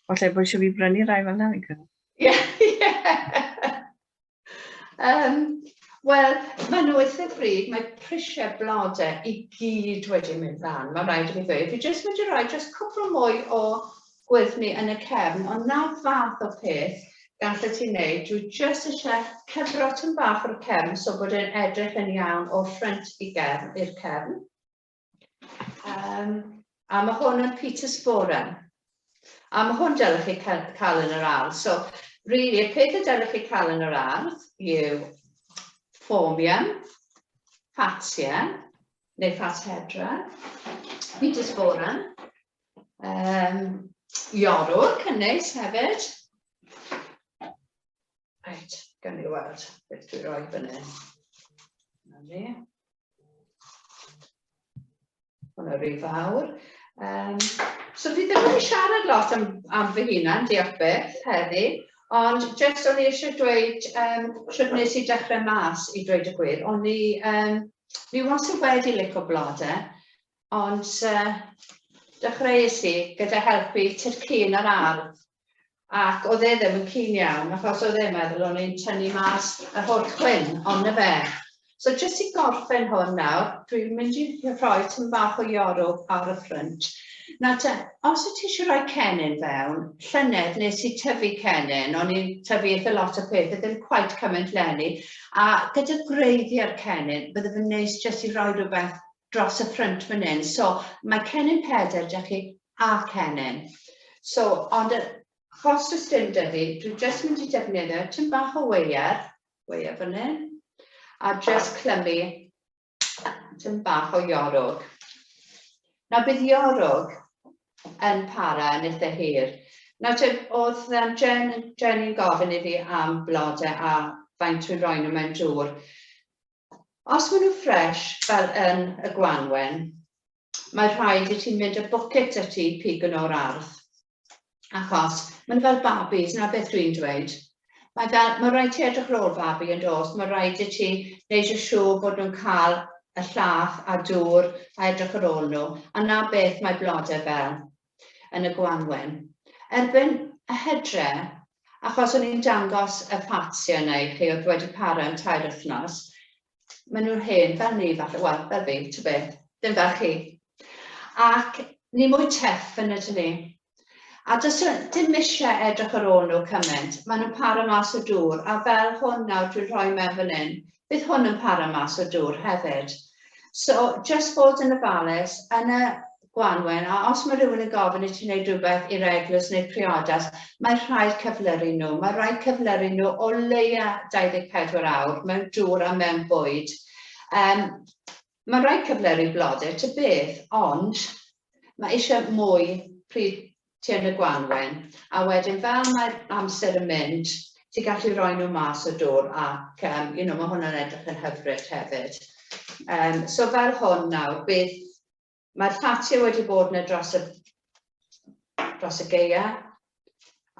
Falle bod eisiau fi brynu rai fel yna, fi'n credu. Ie, ie. Um, Wel, maen nhw eitha bryd, mae prisiau blodau i gyd wedi mynd fan, mae rhaid i fi ddweud. Fi jyst mynd i roi jyst cwpl mwy o gwyrddni yn y cefn, ond na fath o peth gallet ti wneud. Dwi jyst eisiau cyfro tyn bach o'r cefn so bod e'n edrych yn iawn o'r ffrynt i gefn, i'r cefn. Um, a mae hwn yn Petersporen. A mae hwn dylech chi cael, cael yn yr ardd. So, really, y peth y dylech chi cael yn yr ardd yw Formium, Fatsia, neu Fatshedra, Petersporen, um, Iorwr cynnes hefyd. Reit, gawn ni weld beth dwi'n rhoi fan hyn. Na ni. Hwna rhy fawr. Um, so fi ddim wedi siarad lot am, am fy hunan, diolch byth, heddi, ond jyst o'n i eisiau dweud um, sut nes i dechrau mas i dweud y gwir. O'n i, um, fi wastad wedi licio blodau, ond uh, dechreuais i gyda helpu tyrcyn yr ardd. Ac oedd e ddim yn keen iawn, achos oedd e'n meddwl o'n i'n tynnu mas yr holl chwyn, ond na fe. So jyst i gorffen hwn nawr, dwi'n mynd i rhoi tyn bach o iorwg ar y ffrynt. Nawr te, os wyt ti eisiau rhoi cennin fewn, llynedd nes i tyfu cennin, o'n i'n tyfu eitha lot o pethau, ddim quite cymaint leni, a gyda gwreiddiau'r cennin, bydde fe'n neis jyst i roi rhywbeth dros y ffrynt fan hyn. So mae cennin Pedr 'da chi a cennin. So, ond achos does dim 'da fi, dwi jyst mynd i defnyddio tipyn bach o weiar, weiar fan hyn, a jyst clymu Tym bach o iorwg. Nawr bydd iorwg yn para yn eitha hir. Nawr te, oedd um, Jen, Jenny'n gofyn i fi am blodau a faint dwi'n rhoi nhw mewn dŵr. Os maen nhw ffres fel yn y gwanwyn, mae rhaid i ti mynd â bwcet â ti pigo nhw o'r ardd. Achos maen nhw fel babis, na beth dwi'n dweud. Mae fel, mae rhaid ti edrych ar ôl babi yn dos, mae rhaid i ti wneud yn siŵr bod nhw'n cael y llath a dŵr a edrych ar ôl nhw. A na beth mae blodau fel yn y gwanwyn. Erbyn y hydre, achos o'n i'n dangos y ffatsia yna i chi oedd wedi para am tair wythnos, maen nhw'n hen fel ni falle, wel, fel fi, ty beth, ddim fel chi. Ac ni mwy tyff yn ydyn ni. A does dim eisiau edrych ar ôl nhw cymaint, maen nhw'n para mas o dŵr, a fel hwn nawr dwi'n rhoi mewn fan hyn, bydd hwn yn para mas o dŵr hefyd. So, just bod yn ofalus, yn y gwanwyn, a os mae rhywun yn gofyn i ti wneud rhywbeth i'r eglwys neu priodas, mae rhaid cyflyru nhw. Mae rhaid cyflyru nhw o leia 24 awr mewn dŵr a mewn bwyd. Um, mae rhaid cyflyru blodau, ty beth, ond mae eisiau mwy pryd ti yn y gwanwyn, a wedyn fel mae'r amser yn mynd, ti'n gallu rhoi nhw mas o dŵr ac um, you know, mae hwnna'n edrych yn hyfryd hefyd. Um, so fel hwn nawr, bydd Mae'r patio wedi bod yna dros y, dros y geia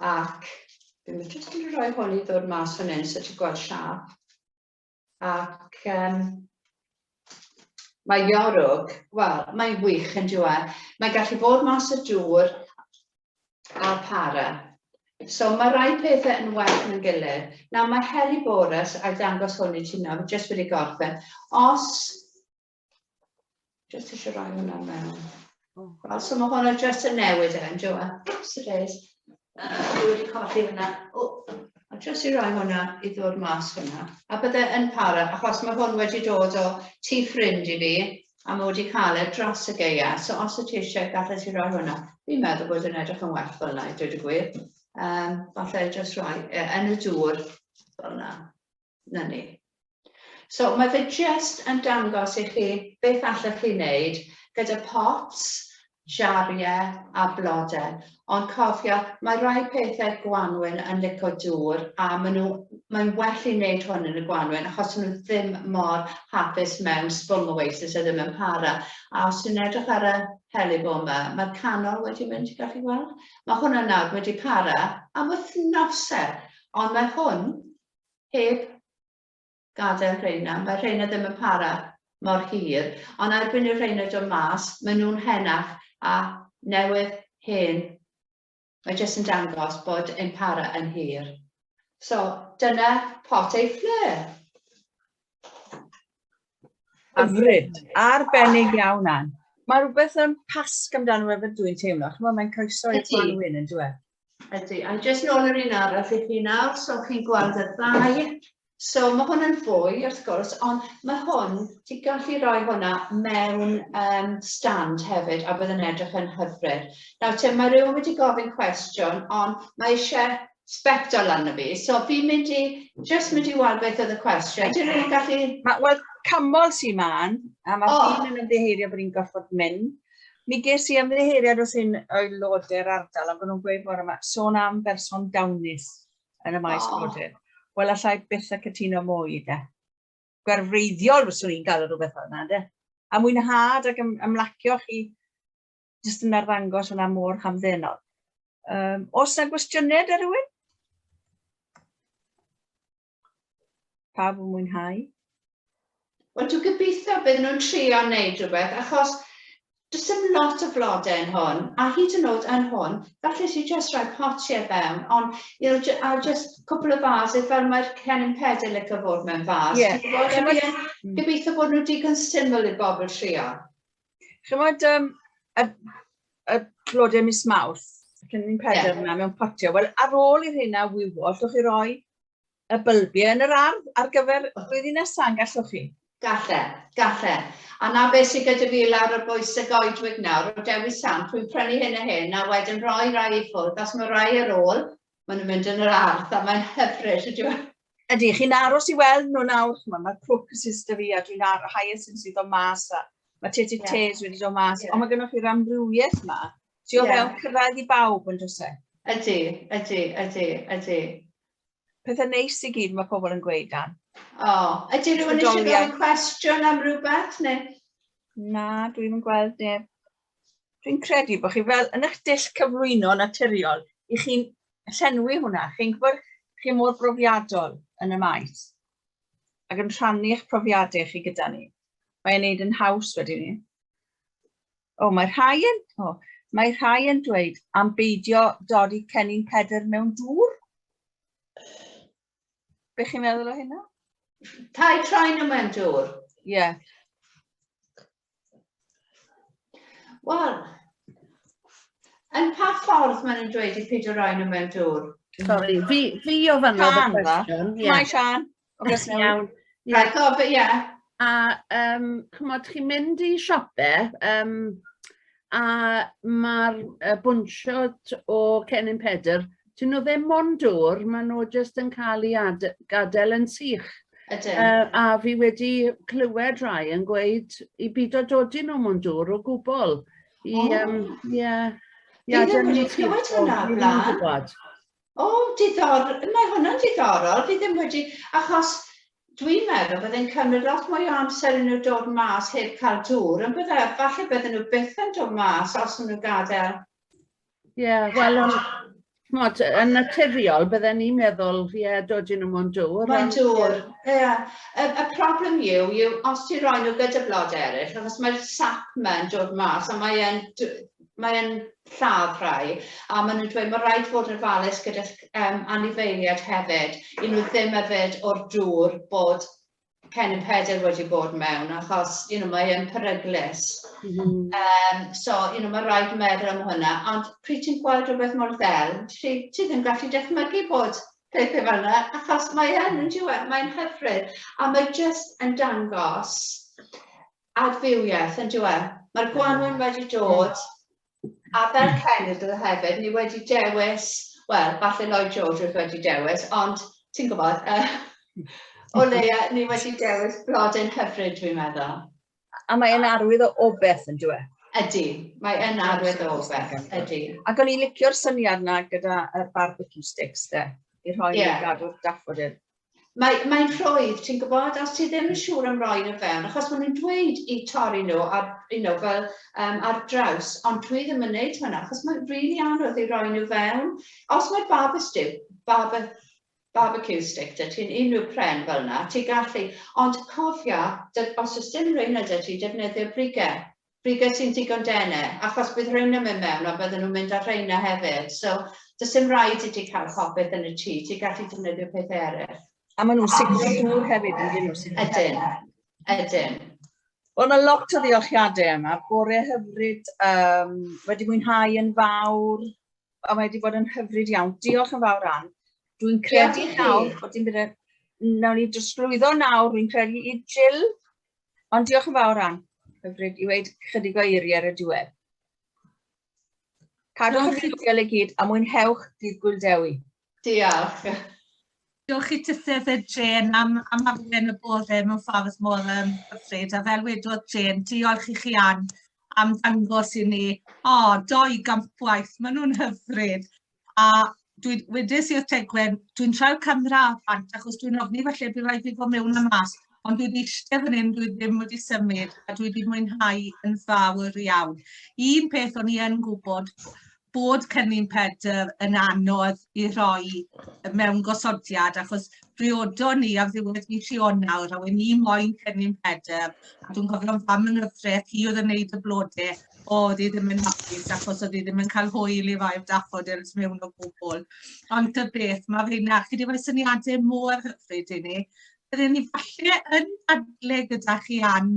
ac fi'n mynd jyst yn rhoi hwn i ddod mas fan hyn so ti'n gweld siap. Ac um, mae iorwg, wel, mae'n wych yn diwedd. Mae'n gallu bod mas y dŵr a para. So mae rai pethau yn well na'n gilydd. Nawr mae Heliborus, a dangos hwn i ti nawr, fi jyst wedi gorffen. Os Just eisiau rhoi hwnna mewn. Oh. Wel, so mae hwnna just yn newid e, yn dyw e? Oops, it is. Dwi wedi colli hwnna. Oh, a just i roi hwnna i ddod mas hwnna. A bydde yn para, achos mae hwn wedi dod o tŷ ffrind i fi, a mae wedi cael e dros y geia. So os y ti eisiau, gallet ti roi hwnna. Fi'n meddwl bod yn edrych yn well fel yna, i dweud y gwir. Um, falle just rhoi e, yn y dŵr fel yna. Na ni. So mae fe jyst yn dangos i chi beth allech chi wneud gyda pots, jariau a blodau. Ond cofio, mae rhai pethau gwanwyn yn licio dŵr a maen nhw, mae'n well i wneud hwn yn y gwanwyn achos maen nhw ddim mor hapus mewn sbwng oasis a ddim yn para. A os ti'n edrych ar y helibor yma, mae'r canol wedi mynd, ti'n gallu gweld? Mae hwnna nawr wedi para am wythnosau, ond mae hwn heb gadael rheina. Mae rheina ddim yn para mor hir, ond erbyn i'r rheina dod mas, maen nhw'n henach a newydd hen. Mae jyst yn dangos bod ein para yn hir. So, dyna pot ei ffleur. Hyfryd. Arbennig iawn, Ann. Mae rhywbeth yn pasg amdano fe fel dwi'n teimlo. Chimod, mae'n croeso i'r gwanwyn yn dweud. Ydy, a jyst nôl yr un arall i chi nawr, so chi'n gweld y ddau. So mae hwn yn fwy, wrth gwrs, ond mae hwn, ti'n gallu rhoi hwnna mewn um, stand hefyd, a bydd yn edrych yn hyfryd. Nawr te, mae rhywun wedi gofyn cwestiwn, ond mae eisiau sbectol arno fi, so fi'n mynd i, just mynd i weld beth oedd y cwestiwn. Ydyn nhw'n gallu... Ma, wel, camol sy'n man, a mae oh. fi'n yn ymddiheirio bod ni'n gorfod mynd. Mi ges i ymddiheuriad wrth un aelodau'r ardal, ond bod nhw'n gweud bore yma, sôn am berson dawnus yn y maes oh. blodyn. Wel, allai byth a cytuno mwy, de. Gwerfreiddiol fyswn i'n gael rhywbeth fel yna, de. A mwynhad ac ym, ymlacio chi jyst yn arddangos hwnna mor hamddenol. Um, oes na gwestiynau da rhywun? Pawb yn mwynhau? Wel, dwi'n gobeithio bydd nhw'n trio wneud rhywbeth, achos does dim lot o flodau yn hwn, a hyd yn oed yn hwn, falle ti just rhoi potiau fewn, ond you know, a just cwpl o fas, fel mae'r cennin pedr licio fod mewn fas. Yeah. Gobeithio bod nhw digon syml i bobl trio. Chymod, um, y, y blodau mis Mawrth, y cennin pedr yeah. yna mewn potio, wel, ar ôl i'r hynna wywo, allwch chi roi y bylbiau yn yr ardd ar gyfer blwyddyn nesaf, gallwch chi? Galle, galle. A na beth sydd gyda fi lawr ar bwys y goedwig nawr, o Dewi Sant, dwi'n prynu hyn a hyn, a wedyn rhoi rai i ffwrdd, os mae rai ar ôl, maen nhw'n mynd yn yr ardd, a mae'n hyfryd, ydyw e? Ydy, chi'n aros i weld nhw nawr, ch'mod, mae'r crocuses 'da fi a dwi'n ar hyacinths sydd o mas a mae tete yeah. tes wedi dod mas, yeah. ond mae gennych chi'r amrywiaeth yma, sydd o fewn cyrraedd i bawb yn dros e. Ydy, ydy, ydy, ydy. Pethau neis i gyd mae pobl yn gweud, Dan. O, oh, ydy rhywun eisiau gofyn cwestiwn am rhywbeth, neu? Na, dwi'n yn gweld neb. Dwi'n credu bod chi fel, yn eich dull cyflwyno naturiol, i chi'n llenwi hwnna, chi'n gwybod chi mor brofiadol yn y maes ac yn rhannu eich profiadau chi gyda ni. Mae'n neud yn haws wedyn ni. O, mae rhai yn, o, mae rhai yn dweud am beidio dodi cennin Pedr mewn dŵr. Be chi'n meddwl o hynna? Tai troi nhw mewn dŵr? Ie. Yeah. Wel, yn pa ffordd maen nhw'n dweud i peidio rhoi nhw mewn dŵr? Sorry, fi, fi ofynnodd y cwestiwn. Yeah. Mae Sian. Iawn. Right, go, yeah. A um, chymod, chi'n mynd i siope, um, a mae'r uh, bwnsiod o Cennin Pedr, dyn nhw ddim ond dŵr, maen nhw jyst yn cael ei gadael yn sych. Ydyn. A fi wedi clywed rhai yn gweud i bido dodi nhw mewn dŵr o gwbl. I, oh. um, yeah. Fi ddim wedi clywed hwnna o'r blaen. O, diddor, mae hwnna'n diddorol. Fi ddim wedi, achos dwi'n meddwl byddai'n cymryd lot mwy o amser i nhw dod mas heb cael dŵr, ond bydde, falle bydden nhw byth yn dod mas os nhw'n gadael. Ie, yeah, wel, ond, ch'mod, yn naturiol, bydden ni'n meddwl, ie, yeah, dod i nhw mewn dŵr. Mewn dŵr, ie. Yeah. Y, y problem yw, yw os ti'n rhoi nhw gyda blodau eraill, achos mae'r sap yma'n dod mas, a mae'n mae lladd rhai, a maen nhw'n dweud mae rhaid fod yn ofalus gyda um, anifeiliaid hefyd, i nhw ddim yfed o'r dŵr bod Cennin Pedr wedi bod mewn, achos you know, mae e'n peryglus. Mm -hmm. um, so, you know, mae rhaid meddwl am hwnna, ond pryd ti'n gweld rhywbeth mor ddel, ti, ti ddim gallu dychmygu bod pethau fel yna, achos mae e'n, yn diwedd, mae'n hyfryd, a mae jyst yn dangos adfywiaeth, yn diwedd. Mae'r gwanwyn wedi dod, a fel cenedl hefyd, ni wedi dewis, wel, falle Lloyd George oedd wedi dewis, ond ti'n gwybod, uh, o leia, ni wedi dewis blodyn hyfryd, dwi'n meddwl. A mae e'n arwydd o obeth, yn dweud? Ydy, mae yn arwydd o obeth, ydy. Ac o'n i'n licio'r syniad na gyda yr barbecue sticks, de, i rhoi yeah. i gadw'r daffodil. Mae, mae'n rhwydd, ti'n gwybod, os ti ddim yn siŵr am roi nhw fewn, achos maen nhw'n dweud i torri nhw ar, you know, fel, um, ar draws, ond dwi ddim yn neud hwnna, achos mae'n really anodd i roi nhw fewn. Os mae barbecue, barbe, barbecue stick dy ti'n unrhyw pren fel yna, ti'n gallu, ond cofia, os oes dim rheina dy ti, defnyddio brigau. Brigau sy'n digon dene, achos bydd rheina mynd mewn a bydden nhw'n mynd ar rheina hefyd. So, does dim rhaid i ti cael popeth yn y tŷ, ti'n gallu defnyddio pethau eraill. A maen nhw'n siglo dŵr hefyd, yn dyn nhw? Ydyn, ydyn. Wel, mae lot o ddiolchiadau yma. Bore hyfryd, um, wedi mwynhau yn fawr, a mae wedi bod yn hyfryd iawn. Diolch yn fawr, Ann. Dwi'n credu nawr bod dim byd... Nawn ni drosglwyddo nawr, dwi'n credu, i Jill. Ond diolch yn fawr, Ann. Hyfryd i weud chydig o eiriau ar y diwedd. Cadwch yn ddiogel i gyd a mwynhewch dydd Gwyl Dewi. Diolch. Diolch i Titheth a Jane am, am arwain y bore mewn ffordd mor um, hyfryd. A fel wedodd Jane, diolch i chi Ann am ddangos i ni, o, oh, doi gampwaith, maen nhw'n hyfryd. A dwi, wedes i wrth Tegwen, dwi'n tra'l camera bant achos dwi'n ofni falle bydd rhaid fi fod mewn a mas, ond dwi wedi eistedd fan hyn, dwi ddim wedi symud a dwi wedi mwynhau yn fawr iawn. Un peth o'n i yn gwybod, bod Cennin Pedr yn anodd i roi mewn gosodiad, achos briodon ni ar ddiwedd mis Ionawr, a wen i moyn Cennin Pedr, a dwi'n cofio'n fam yng nghyfraith, hi oedd yn neud y blode, o, oedd hi ddim yn hapus achos oedd hi ddim yn cael hwyl i roi'r daffodils mewn o gwbl. Ond ta beth, mae feina, chi wedi rhoi syniadau mor hyfryd i ni. Bydden ni falle yn dadle gyda chi, Ann,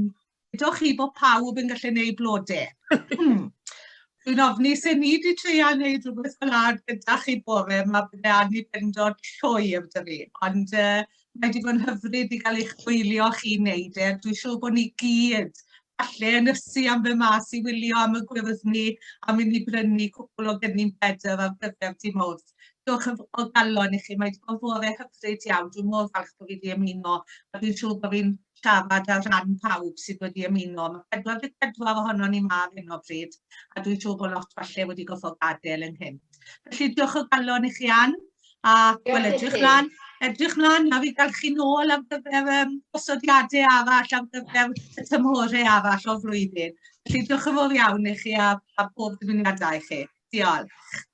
Dwedwch chi bod pawb yn gallu gwneud blodau. Hmm. Dwi'n ofni se ni wedi treial wneud rhywbeth fel 'na gyda chi bore 'ma, bydde annibendod llwyr 'da fi. Ond uh, mae wedi bod yn hyfryd i gael eich gwylio chi'n wneud e. Dwi'n siŵr bod ni gyd falle yn ysu am fy mas i wylio am y gwyrddni a mynd i brynu cwpl o gynnin pedr ar gyfer ti Mawrth. Diolch o galon i chi, mae wedi bod yn fore hyfryd iawn. Dwi'n mor falch bod fi wedi ymuno, a dwi'n siŵr bod fi'n siarad ar ran pawb sydd wedi ymuno. Mae 44 ohonon ni 'ma ar hyn o bryd, a dwi'n siŵr bod lot falle wedi gorfod gadael ynghynt. Felly diolch o galon i chi, Ann, a wel edrych mlaen, edrych mlaen na fi gael chi nôl am gyfer um, gosodiadau arall, am gyfer y tymhorau arall o'r flwyddyn. Felly diolch yn fawr iawn i chi a, a pob dymuniadau i chi. Diolch.